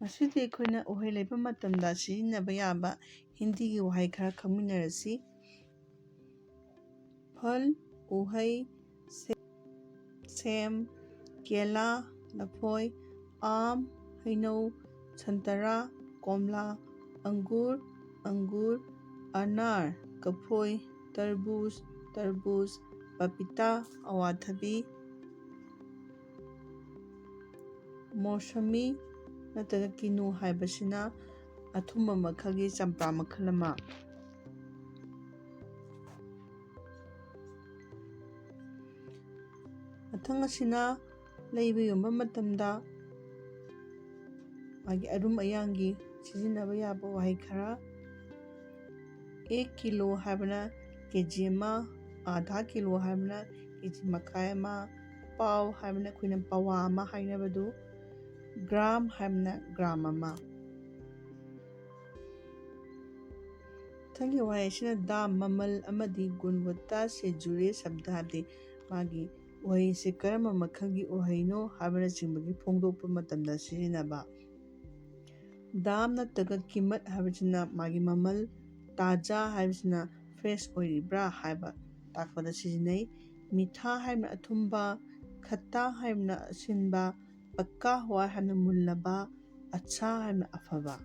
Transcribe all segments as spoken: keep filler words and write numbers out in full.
ꯉꯁꯤꯗꯤ ꯑꯩꯈꯣꯏꯅ ꯎꯍꯩ ꯂꯩꯕ ꯃꯇꯝꯗ ꯁꯤꯖꯤꯟꯅꯕ ꯌꯥꯕ ꯍꯤꯟꯗꯤꯒꯤ ꯋꯥꯍꯩ ꯈꯔ ꯈꯪꯃꯤꯟꯅꯔꯁꯤ꯫ ꯐꯜ, ꯎꯍꯩ, ꯁꯦ-, ꯁꯦꯝ, ꯀꯦꯂꯥ, ꯂꯐꯣꯏ, ꯑꯥꯝ, ꯍꯩꯅꯧ, ꯁꯟꯇꯔꯥ, ꯀꯣꯝꯂꯥ, ꯑꯪꯒꯨꯔ, ꯑꯪꯒꯨꯔ, ꯑꯅꯥꯔ, ꯀꯐꯣꯏ, ꯇꯔꯕꯨꯖ, ꯇꯔꯕꯨꯖ, ꯄꯄꯤꯇꯥ, ꯑꯋꯥꯊꯕꯤ, ꯃꯣꯁꯃꯤ ꯅꯠꯇ꯭ꯔꯒ ꯀꯤꯅꯨ ꯍꯥꯏꯕꯁꯤꯅ ꯑꯊꯨꯝꯕ ꯃꯈꯜꯒꯤ ꯆꯝꯄ꯭ꯔꯥ ꯃꯈꯜ ꯑꯃ꯫ ꯃꯊꯪ ꯑꯁꯤꯅ ꯂꯩꯕ ꯌꯣꯟꯕ ꯃꯇꯝꯗ ꯃꯥꯒꯤ ꯑꯔꯨꯝ ꯑꯌꯥꯡꯒꯤ ꯁꯤꯖꯤꯟꯅꯕ ꯌꯥꯕ ꯋꯥꯍꯩ ꯈꯔ꯫ ꯑꯦꯛ ꯀꯤꯂꯣ ꯍꯥꯏꯕꯅ ꯀꯦ ꯖꯤ ꯑꯃ, ꯑꯥꯙꯥ ꯀꯤꯂꯣ ꯍꯥꯏꯕꯅ ꯀꯦ ꯖꯤ ꯃꯈꯥꯏ ꯑꯃ, ꯄꯥꯎ ꯍꯥꯏꯕꯅ ꯑꯩꯈꯣꯏꯅ ꯄꯋꯥ ꯑꯃ ꯍꯥꯏꯅꯕꯗꯨ, ꯒ꯭ꯔꯥꯝ ꯍꯥꯏꯕꯅ ꯒ꯭ꯔꯥꯝ ꯑꯃ꯫ ꯃꯊꯪꯒꯤ ꯋꯥꯍꯩ ꯑꯁꯤꯅ ꯗꯥꯝ, ꯃꯃꯜ ꯑꯃꯗꯤ ꯒꯨꯟꯋꯠꯇꯥ ꯁꯦ ꯖꯨꯔꯦ ꯁꯕꯗ ꯍꯥꯏꯕꯗꯤ ꯃꯥꯒꯤ ꯎꯍꯩꯁꯦ ꯀꯔꯝꯕ ꯃꯈꯜꯒꯤ ꯎꯍꯩꯅꯣ ꯍꯥꯏꯕꯅꯆꯤꯡꯕꯒꯤ ꯐꯣꯡꯗꯣꯛꯄ ꯃꯇꯝꯗ ꯁꯤꯖꯤꯟꯅꯕ꯫ ꯗꯥꯝ ꯅꯠꯇ꯭ꯔꯒ ꯀꯤꯃꯠ ꯍꯥꯏꯕꯁꯤꯅ ꯃꯥꯒꯤ ꯃꯃꯜ, ꯇꯥꯖꯥ ꯍꯥꯏꯕꯁꯤꯅ ꯐ꯭ꯔꯦꯁ ꯑꯣꯏꯔꯤꯕ꯭ꯔꯥ ꯍꯥꯏꯕ ꯇꯥꯛꯄꯗ ꯁꯤꯖꯤꯟꯅꯩ꯫ ꯃꯤꯊꯥ ꯍꯥꯏꯕꯅ ꯑꯊꯨꯝꯕ, ꯈꯠꯇꯥ ꯍꯥꯏꯕꯅ ꯑꯁꯤꯟꯕ, ꯄꯛꯀꯥ ꯍꯋꯥ ꯍꯥꯏꯕꯅ ꯃꯨꯜꯂꯕ, ꯑꯠꯁꯥ ꯍꯥꯏꯕꯅ ꯑꯐꯕ꯫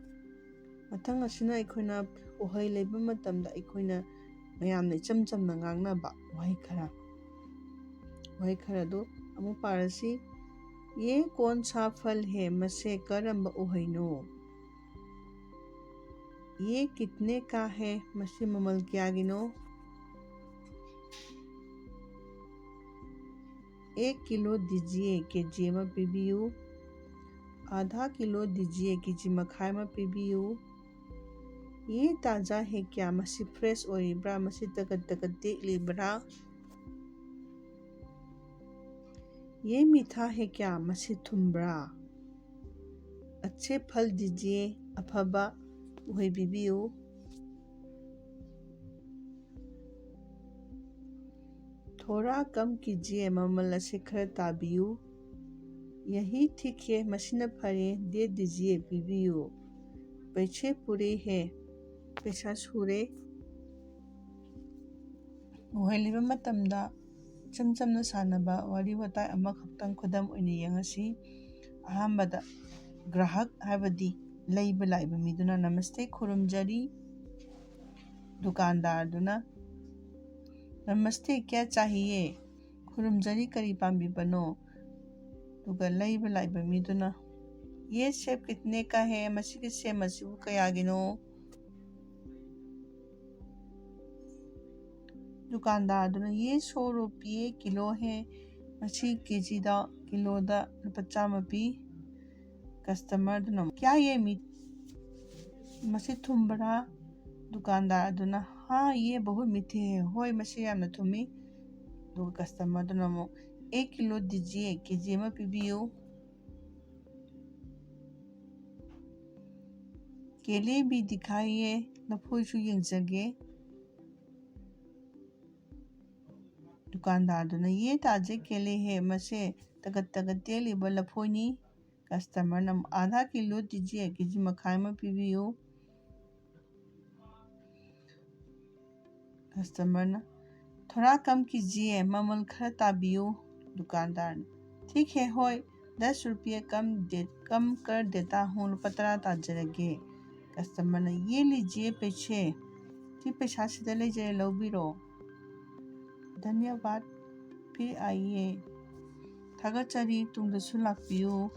ꯃꯊꯪ ꯑꯁꯤꯅ ꯑꯩꯈꯣꯏꯅ ꯎꯍꯩ ꯂꯩꯕ ꯃꯇꯝꯗ ꯑꯩꯈꯣꯏꯅ ꯃꯌꯥꯝꯅ ꯏꯆꯝ ꯆꯝꯅ ꯉꯥꯡꯅꯕ ꯋꯥꯍꯩ ꯈꯔ꯫ ꯋꯥꯍꯩ ꯈꯔ ꯑꯗꯨ ꯑꯃꯨꯛ ꯄꯥꯔꯁꯤ꯫ ꯌꯦ ꯀꯣꯟ ꯁꯥ ꯐꯜ ꯍꯦ? ꯃꯁꯦ ꯀꯔꯝꯕ ꯎꯍꯩꯅꯣ? ꯌꯦ ꯀꯤꯠꯅꯦ ꯀꯥ ꯍꯦ? ꯃꯁꯤ ꯃꯃꯜ ꯀꯌꯥꯒꯤꯅꯣ? ꯑꯦꯛ ꯀꯤꯂꯣ ꯗꯤꯖꯤꯌꯦ, ꯀꯦ ꯖꯤ ꯑꯃ ꯄꯤꯕꯤꯌꯨ꯫ ꯑꯥꯙꯥ ꯀꯤꯂꯣ ꯗꯤꯖꯤꯌꯦ, ꯀꯦ ꯖꯤ ꯃꯈꯥꯏ ꯑꯃ ꯄꯤꯕꯤꯌꯨ꯫ ꯌꯦ ꯇꯥꯖꯥ ꯍꯦ ꯀꯌꯥ? ꯃꯁꯤ ꯐ꯭ꯔꯦꯁ ꯑꯣꯏꯔꯤꯕ꯭ꯔꯥ? ꯃꯁꯤ ꯇꯒꯠ ꯇꯒꯠ ꯇꯦꯛꯂꯤꯕ꯭ꯔꯥ? ꯌꯦ ꯃꯤꯊꯥ ꯍꯦ ꯀꯌꯥ? ꯃꯁꯤ ꯊꯨꯝꯕ꯭ꯔꯥ? ꯑꯆꯦ ꯐꯜ ꯗꯤꯖꯤꯌꯦ, ꯑꯐꯕ ꯎꯍꯩ ꯄꯤꯕꯤꯌꯨ꯫ ꯊꯣꯔꯥ ꯀꯝ ꯀꯤꯖꯤꯌꯦ, ꯃꯃꯜ ꯑꯁꯤ ꯈꯔ ꯇꯥꯕꯤꯌꯨ꯫ यही ठीक है, ꯃꯁꯤꯅ ꯐꯔꯦ, दे दीजिए, ꯄꯤꯕꯤꯌꯨ꯫ पैसे पूरे हैं, ꯄꯩꯁꯥ ꯁꯨꯔꯦ꯫ ꯎꯍꯜꯂꯤꯕ ꯃꯇꯝꯗ ꯏꯆꯝ ꯆꯝꯅ ꯁꯥꯟꯅꯕ ꯋꯥꯔꯤ ꯋꯥꯇꯥꯏ ꯑꯃꯈꯛꯇꯪ ꯈꯨꯗꯝ ꯑꯣꯏꯅ ꯌꯦꯡꯉꯁꯤ꯫ ꯑꯍꯥꯟꯕꯗ, ꯒ꯭ꯔꯥꯍꯛ ꯍꯥꯏꯕꯗꯤ ꯂꯩꯕ ꯂꯥꯛꯏꯕ ꯃꯤꯗꯨꯅ "ꯅꯃꯁꯇꯦ, ꯈꯨꯔꯨꯝꯖꯔꯤ"꯫ ꯗꯨꯀꯥꯟꯗꯥꯔꯗꯨꯅ "ꯅꯃꯁꯇꯦ, ꯀꯌꯥ ꯆꯥꯍꯤꯌꯦ?" "ꯈꯨꯔꯨꯝꯖꯔꯤ, ꯀꯔꯤ ꯄꯥꯝꯕꯤꯕꯅꯣ?" ꯑꯗꯨꯒ ꯂꯩꯕ ꯂꯥꯛꯏꯕ ꯃꯤꯗꯨꯅ "ꯌꯦ ꯁꯦꯕ ꯀꯤꯇꯅꯦ ꯀꯥ ꯍꯦ?" "ꯃꯁꯤꯒꯤ ꯁꯦꯝ ꯑꯁꯤꯕꯨ ꯀꯌꯥꯒꯤꯅꯣ?" ꯗꯨꯀꯥꯟꯗꯥꯔꯗꯨꯅ "ꯌꯦ ꯁꯣ ꯔꯨꯄꯤꯌꯦ ꯀꯤꯂꯣ ꯍꯦ", "ꯃꯁꯤ ꯀꯦꯖꯤꯗ, ꯀꯤꯂꯣꯗ ꯂꯨꯄꯥ ꯆꯥꯝꯃ ꯄꯤ"꯫ ꯀꯁꯇꯃꯔꯗꯨꯅ "ꯀꯌꯥ ꯌꯦ ꯃꯤ-, ꯃꯁꯤ ꯊꯨꯝꯕꯔꯥ?" ꯗꯨꯀꯥꯟꯗꯥꯔꯗꯨꯅ "ꯍꯥ, ꯌꯦ ꯕꯍꯨꯠ ꯃꯤꯊꯦ ꯍꯦ", "ꯍꯣꯏ, ꯃꯁꯤ ꯌꯥꯝꯅ ꯊꯨꯝꯃꯤ"꯫ ꯑꯗꯨꯒ ꯀꯁꯇꯃꯔꯗꯨꯅ ꯑꯃꯨꯛ "ꯑꯦꯛ ꯀꯤꯂꯣ ꯗꯤꯖꯤꯌꯦ", "ꯀꯦꯖꯤ ꯑꯃ ꯄꯤꯕꯤꯌꯨ"꯫ "ꯀꯦꯂꯦ ꯚꯤ ꯗꯤꯈꯥꯏꯌꯦ", "ꯂꯐꯣꯏꯁꯨ ꯌꯦꯡꯖꯒꯦ"꯫ ꯗꯨꯀꯥꯟꯗꯥꯔꯗꯨꯅ "ꯌꯦ ꯇꯥꯖꯦ ꯀꯦꯂꯦ ꯍꯦ", "ꯃꯁꯦ ꯇꯒꯠ ꯇꯒꯠ ꯇꯦꯜꯂꯤꯕ ꯂꯐꯣꯏꯅꯤ"꯫ ꯀꯁꯇꯃꯔꯅ ꯑꯃꯨꯛ "ꯑꯥꯙꯥ ꯀꯤꯂꯣ ꯗꯤꯖꯤꯌꯦ", "ꯀꯦꯖꯤ ꯃꯈꯥꯏ ꯑꯃ ꯄꯤꯕꯤꯌꯨ"꯫ ꯀꯁꯇꯃꯔꯅ "ꯊꯣꯔꯥ ꯀꯝ ꯀꯤꯖꯤꯌꯦ, ꯃꯃꯜ ꯈꯔ ꯇꯥꯕꯤꯌꯨ"꯫ ꯗꯨꯀꯥꯟꯗꯥꯔꯅ "ꯊꯤꯛ ꯍꯦ, ꯍꯣꯏ, ꯗꯁ ꯔꯨꯄꯤꯌꯦ ꯀꯝ ꯗꯦ, ꯀꯝ ꯀꯔ ꯗꯦꯇꯥ ꯍꯨ, ꯂꯨꯄꯥ ꯇꯔꯥ ꯇꯥꯖꯔꯒꯦ"꯫ ꯀꯁꯇꯃꯔꯅ "ꯌꯦ ꯂꯤꯖꯤꯌꯦ ꯄꯩꯁꯦ", "ꯁꯤ ꯄꯩꯁꯥꯁꯤꯗ ꯂꯩꯖꯔꯦ, ꯂꯧꯕꯤꯔꯣ"꯫ "ꯙꯟꯌꯕꯥꯗ, ꯐꯤꯔ ꯑꯥꯏꯌꯦ", "ꯊꯥꯒꯠꯆꯔꯤ, ꯇꯨꯡꯗꯁꯨ ꯂꯥꯛꯄꯤꯌꯨ"꯫